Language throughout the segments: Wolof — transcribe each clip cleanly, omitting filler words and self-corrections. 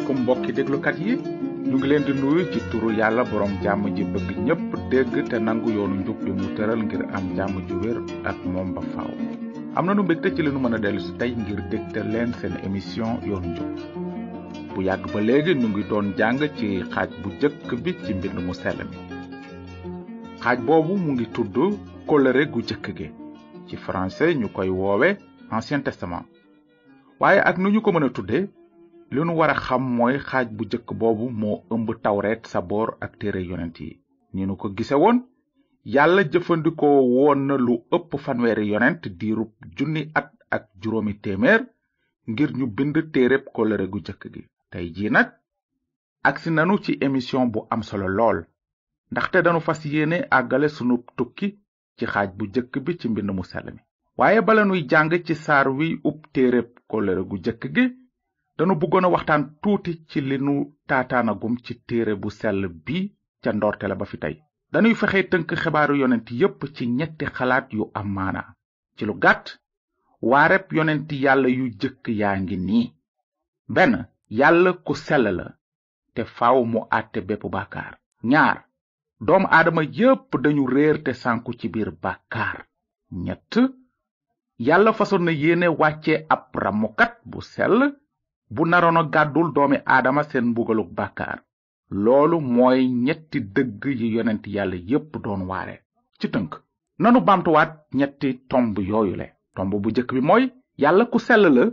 asalaamaaleykum mbokki déglukat yi ñu ngi leen di nuyu ci turu yàlla borom jàmm ji bëgg ñépp dégg te nangu yoonu njub bi mu tëral ngir am jàmm ju wér ak moom ba faaw. am na nu mbégte ci li nu mën a dellu si tey ngir dégtal leen seen émission yoonu njub. bu yàgg ba léegi ñu ngi doon jàng ci xaaj bu jëkk bi ci mbind mu sell mi. xaaj boobu mu ngi tudd kóllëre gu jëkk gi ci français ñu koy woowe Ancien Testament. waaye ak nu ñu ko mën a tudde li nu war a xam mooy xaaj bu jëkk boobu moo ëmb tawreet saboor ak téere yonent yi. ni nu ko gise woon yàlla jëfandikoo woon na lu ëpp fanweeri yonent diirub 1,000 at ak juróomi téeméer ngir ñu bind téereb kóllëre gu jëkk gi. tey jii nag agsi nanu ci émission bu am solo lool ndaxte danu fas yéene àggale sunu tukki ci xaaj bu jëkk bi ci mbind mu sell mi. waaye bala nuy jàng ci saar wi ub téereb kóllëre gu jëkk gi danu bëggoon a waxtaan tuuti ci li nu taataanagum ci téere bu sell bi ca ndoorte la ba fi tey. dañuy fexe tënk xibaaru yonent yépp ci ñetti xalaat yu am maana. ci lu gàtt waareb yonent yàlla yu jëkk yaa ngi nii. benn, yàlla ku sell la te faaw mu àtte bépp bàkkaar. ñaar, doomu aadama yépp dañu réer te sànku ci biir bàkkaar. ñett, yàlla fasoon na yéene wàcce ab ramukat bu sell bu naroon a gàddul doomi aadama seen mbugaluk bàkkaar. loolu mooy ñetti dëgg yi yonent yàlla yépp doon waare. ci tënk nanu bamtuwaat ñetti tomb yooyule. tomb bu jëkk bi mooy yàlla ku sell la.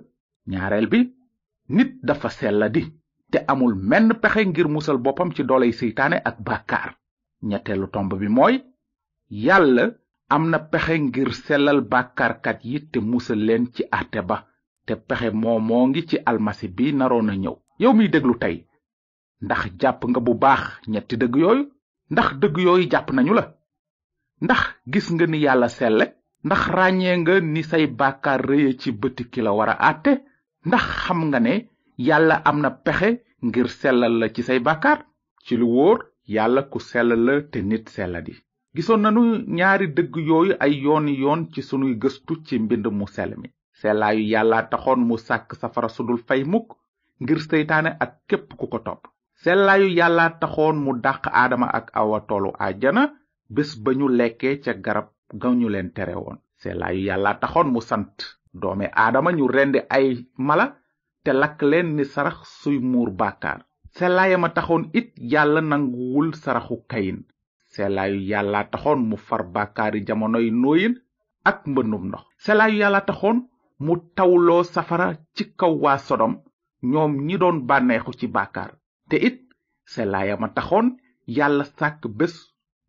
ñaareel bi, nit dafa selladi te amul menn pexe ngir musal boppam ci dooley seytaane ak bàkkaar. ñetteelu tomb bi mooy yàlla am na pexe ngir sellal bàkkaarkat yi te musal leen ci àtte ba, te pexe moo ngi ci almasi bi naroon a ñëw. yow miy déglu tey ndax jàpp nga bu baax ñetti dëgg yooyu? ndax dëgg yooyu jàpp nañu la? ndax gis nga ni yàlla selle? ndax ràññee nga ni say bàkkaar rëye ci bëti ki la war a àtte? ndax xam nga ne yàlla am na pexe ngir sellal la ci say bàkkaar? ci lu wóor yàlla ku sell la te nit selladi. gisoon nanu ñaari dëgg yooyu ay yooni yoon ci sunuy gëstu ci mbind mu sell mi. sellaayu yàlla taxoon mu sàkk safara sudul fay mukk ngir seytaane ak képp ku ko topp. sellaayu yàlla taxoon mu dàq aadama ak awa toolu àjjana bés ba ñu lekkee ca garab ga ñu leen tere woon. sellaayu yàlla taxoon mu sant doomi aadama ñu rendi ay mala te lakk leen ni sarax suy muur bàkkaar. sellaayama taxoon it yàlla nanguwul saraxu kayin. sellaayu yàlla taxoon mu far bàkkaari jamonoy nooyin ak mbëndum ndox. sellaayu yàlla taxoon mu tawloo safara ci kaw waa sodom ñoom ñi doon bànneexu ci bàkkaar. te it sellaayama taxoon yàlla sàkk bés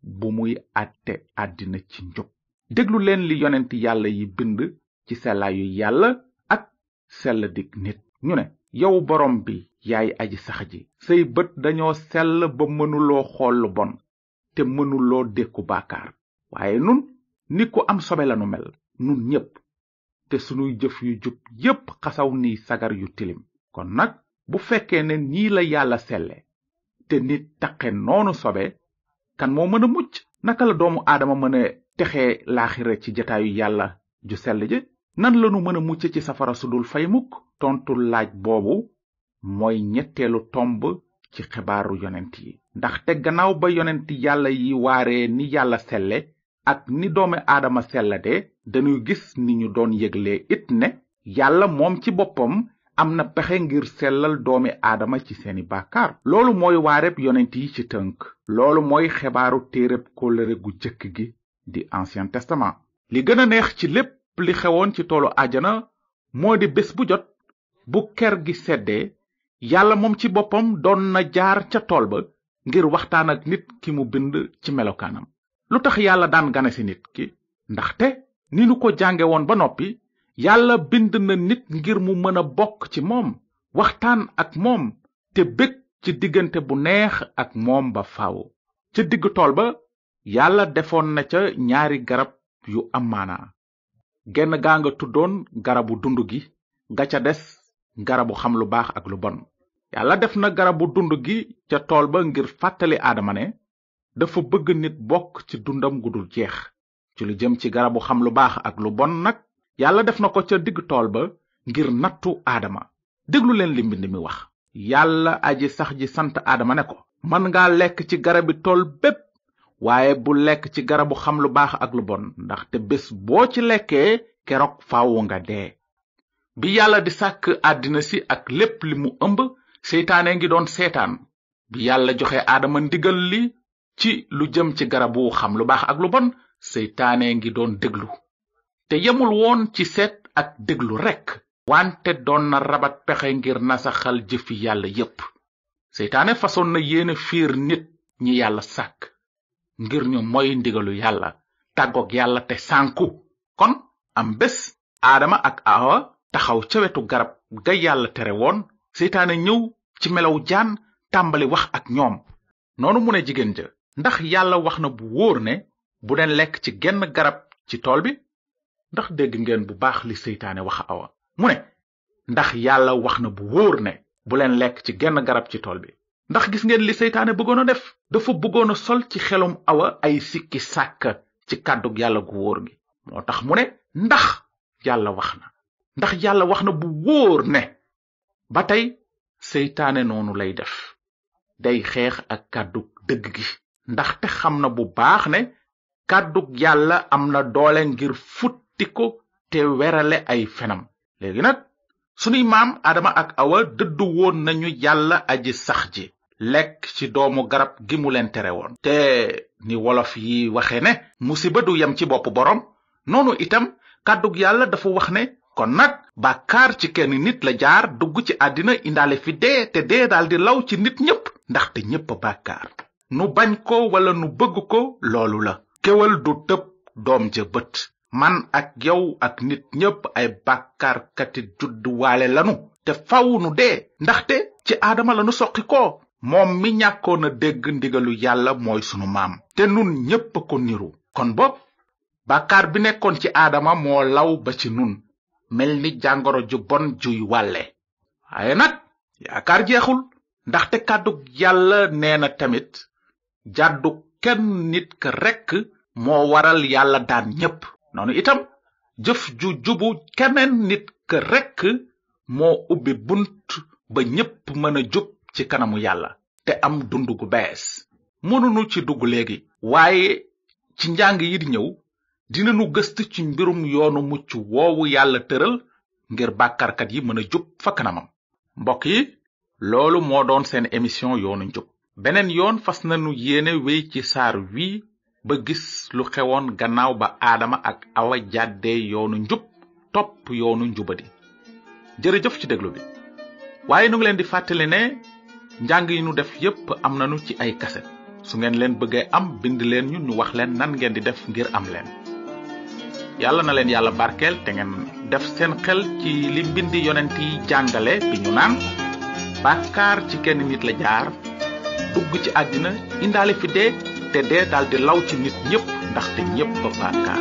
bu muy àtte àddina ci njub. déglu leen li yonent yàlla yi bind ci sellaayu yàlla ak sell dig nit. ñu ne, yow borom bi yaay aji sax ji, say bët dañoo sell ba mënuloo xool lu bon te mënuloo dékku bàkkaar. waaye nun ni ku am sobe lanu mel nun ñépp, te sunuy jëf yu jub yépp xasaw ni sagar yu tilim. kon nag bu fekkee ne nii la yàlla selle te nit taqe noonu sobe, kan moo mën a mucc? naka la doomu aadama mën a texee laaxira ci jataayu yàlla ju sell ji? nan lanu mën a mucc ci safara sudul fay mukk? tontu laaj boobu mooy ñetteelu tomb ci xibaaru yonent yi. ndaxte gannaaw ba yonent yàlla yi waaree ni yàlla selle ak ni doomu aadama sellade, dañuy gis ni ñu doon yëgle it ne yàlla moom ci boppam am na pexe ngir sellal doomi aadama ci seeni bàkkaar. loolu mooy waareb yonent yi ci tënk. loolu mooy xibaaru téereb kóllëre gu jëkk gi di Ancien Testament. li gën a neex ci lépp li xewoon ci toolu àjjana moo di bés bu jot bu ker gi seddee, yàlla moom ci boppam doon na jaar ca tool ba ngir waxtaan ak nit ki mu bind ci melokaanam. lu tax yàlla daan gane si nit ki? ndaxte ni nu ko jànge woon ba noppi, yàlla bind na nit ngir mu mën a bokk ci moom, waxtaan ak moom te bég ci diggante bu neex ak moom ba faaw. ca digg tool ba yàlla defoon na ca ñaari garab yu am maanaa. genn gaa nga tuddoon garabu dund gi, ga ca des garabu xam lu baax ak lu bon. yàlla def na garabu dund gi ca tool ba ngir fàttali aadama ne dafa bëgg nit bokk ci dundam gu dul jeex. ci lu jëm ci garabu xam lu baax ak lu bon nag, yàlla def na ko ca digg tool ba ngir nattu aadama. déglu leen li mbind mi wax. yàlla aji sax ji sant aadama ne ko man nga lekk ci garabi tool bépp waaye bu lekk ci garabu xam lu baax ak lu bon ndaxte bés boo ci lekkee keroog faaw nga dee. bi yàlla di sàkk àddina si ak lépp li mu ëmb seytaane ngi doon seetaan. bi yàlla joxe aadama ndigal li ci lu jëm ci garabu xam lu baax ak lu bon seytaane ngi doon déglu. te yemul woon ci seet ak déglu rekk wante doon na rabat pexe ngir nasaxal jëfi yàlla yépp. seytaane façon na yéene fiir nit ñi yàlla sàkk ngir ñu moy ndigalu yàlla tàggoog yàlla te sànku. kon am bés aadama ak awa taxaw ca wetu garab ga yàlla tere woon seytaane ñëw ci melaw jaan tàmbali wax ak ñoom. noonu mu ne jigéen ja ndax yàlla wax na bu wóor ne bu leen lekk ci genn garab ci tool bi. ndax dégg ngeen bu baax li seytaane wax awa mu ne ndax yàlla wax na bu wóor ne bu leen lekk ci genn garab ci tool bi. ndax gis ngeen li seytaane bëggoon a def dafa bëggoon a sol ci xelum awa ay sikki sàkk ci kàddug yàlla gu wóor gi. moo tax mu ne ndax yàlla wax na ndax yàlla wax na bu wóor ne. ba tey seytaane noonu lay def day xeex ak kàddug dëgg gi ndaxte xam na bu baax ne kàddug yàlla am na doole ngir futti ko te werale ay fenam. léegi nag sunuy maam Adama ak Awa dëddu woon nañu yàlla aji sax ji lekk ci doomu garab gi mu leen tere woon. te ni wolof yi waxe ne musiba du yem ci bopp boroom noonu itam kàddug yàlla dafa wax ne kon nag bàkkaar ci kenn nit la jaar dugg ci àddina indaale fi dee te dee daldi law ci nit ñépp ndaxte ñépp bàkkaar. nu bañ ko wala nu bëgg ko loolu la. kéwal du tëb doom ja bët. man ak yow ak nit ñépp ay bàkkaarkati judduwaale lanu te faw nu dee ndaxte ci aadama lanu soqi ko. moom mi ñàkkoon a dégg ndigalu yàlla mooy sunu maam te nun ñépp ko niru. kon bopp bàkkaar bi nekkoon ci aadama moo law ba ci nun mel ni jàngoro ju bon juy wàlle. waaye nag yaakaar jeexul ndaxte kàddug yàlla nee na tamit jàddu kenn nit ka rekk moo waral yàlla daan ñépp. noonu itam jëf ju jubu keneen nit ka rekk moo ubbi bunt ba ñépp mën a jub ci kanamu yàlla te am dund gu bees. mënunu ci dugg léegi waaye ci njàng yi di ñëw dinanu gëstu ci mbirum yoonu mucc woowu yàlla tëral ngir bàkkaarkat yi mën a jub fa kanamam. mbokk yi loolu moo doon seen émission yoonu njub. beneen yoon fas nanu yéene wéy ci saar wi ba gis lu xewoon gannaaw ba aadama ak awa jàddee yoonu njub topp yoonu njubadi. jërëjëf ci déglu bi waaye nu ngi leen di fàttali ne njàng yi nu def yépp am nanu ci ay kaset. su ngeen leen bëggee am bind leen ñu wax leen nan ngeen di def ngir am leen. yàlla na leen yàlla barkeel te ngeen def seen xel ci li mbindi yonent yi jàngale bi ñu naan bàkkaar ci kenn nit la jaar dugg ci àddina indaale fi dee te dee daldi law ci nit ñépp ndaxte ñépp bàkkaar.